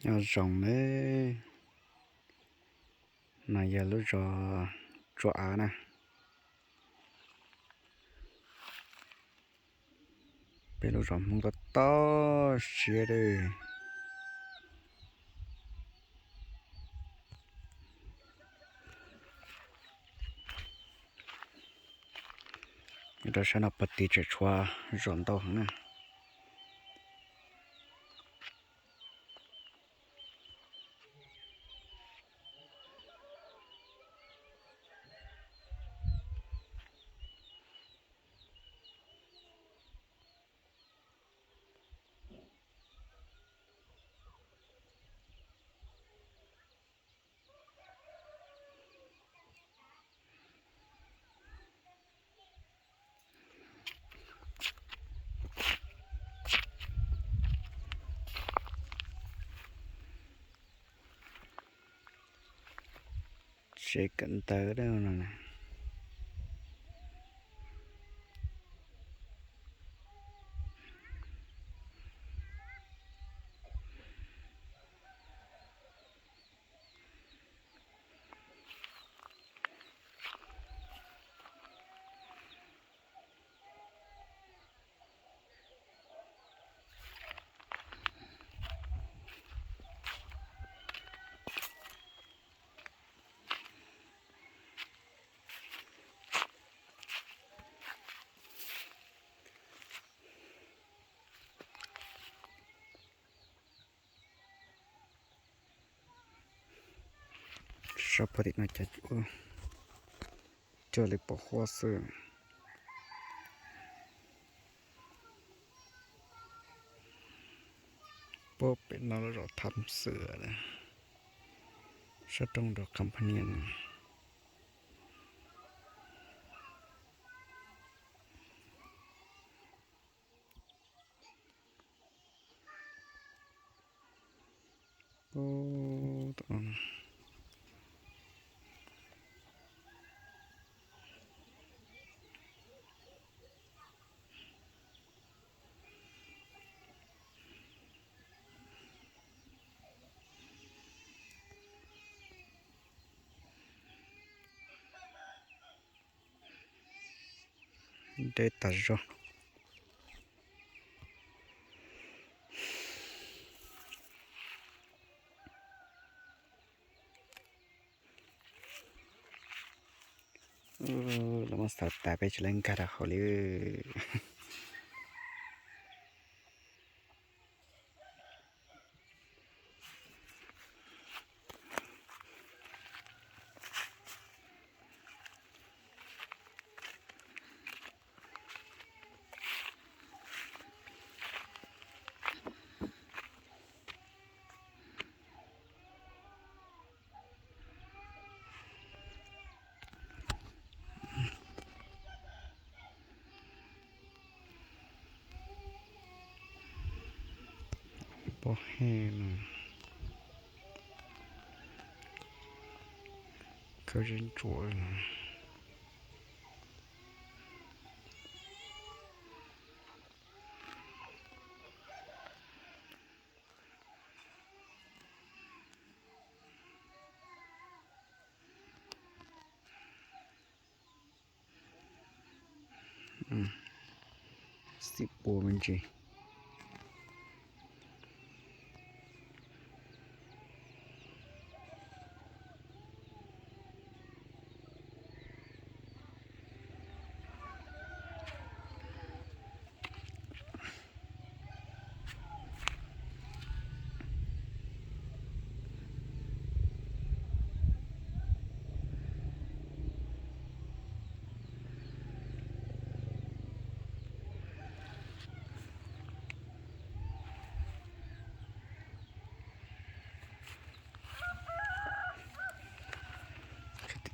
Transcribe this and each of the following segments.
Nyob zoo nawb, no yog lub zos Tsuas Av na. Peb lub zos Hmoob tob tob siab lawm. Rau sab no pog tis tseem tshuav zos ntau heev na. Tsev kawm ntawv no. Sab pog tim no cas cog li pom huab xwb. Puag pem no lub zos Tham Xwm, sab roob rau company no. Deb tas zog. Lawv muab xaws tas peb tsis lawv nkag rau hauv li. Pob hej no, khawb zeb ntsuav. Xim pua me ntsis.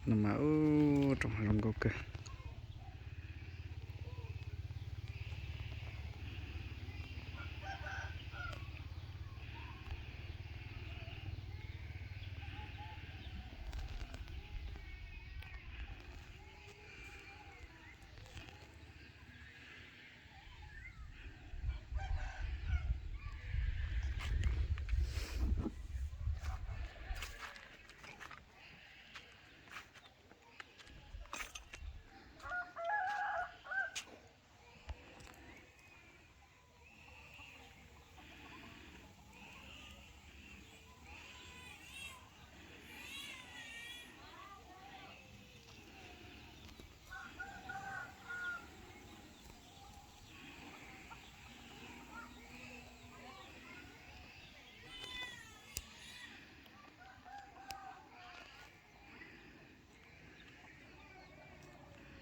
No mas ub, roob hav zoo nkauj kawg.